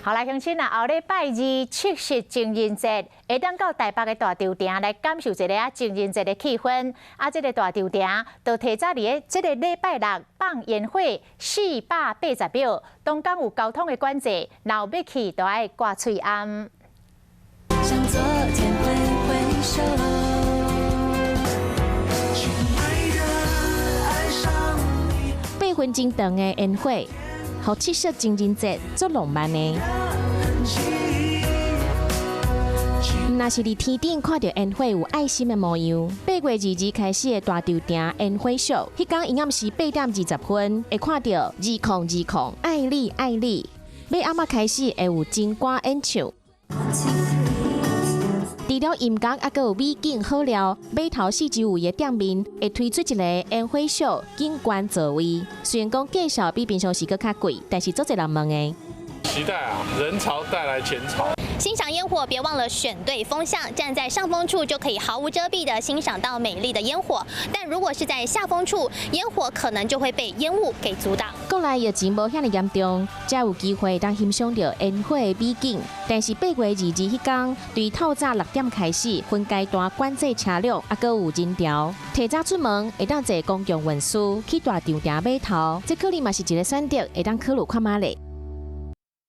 好來，鄉親啊，後禮拜二七夕情人節，會當到台北的大稻埕來感受一下情人節的氣氛。啊，這个大稻埕就提早佇這个禮拜六放煙火480秒，當天有交通的管制，若有欲去都愛掛喙罨。向昨天揮揮手。親愛的，愛上你。8分鐘長的煙火，予七夕情人節足浪漫的。若是佇天頂看著煙火有愛心的模樣。8月22開始的大稻埕煙火秀，彼工營業時8點20分，會看著2020愛你愛你。欲暗仔開始會有情歌演唱。除了音樂，猶閣有美景好料，碼頭四周圍的店面會推出一个煙火秀景觀座位。雖然講價數比平常時閣較貴，但是足濟人問的。期待啊！人潮帶來錢潮。欣賞煙火，別忘了選對風向，站在上風處就可以毫無遮蔽地欣賞到美麗的煙火。但如果是在下風處，煙火可能就會被煙霧給阻擋。國內疫情無遐爾嚴重，才有機會當欣賞著煙火的美景。但是8月22彼工，對透早6點開始分階段管制車輛，猶閣有人潮。提早出門會當坐公共運輸去大稻埕碼頭，這可能嘛是一个選擇，會當考慮看覓咧。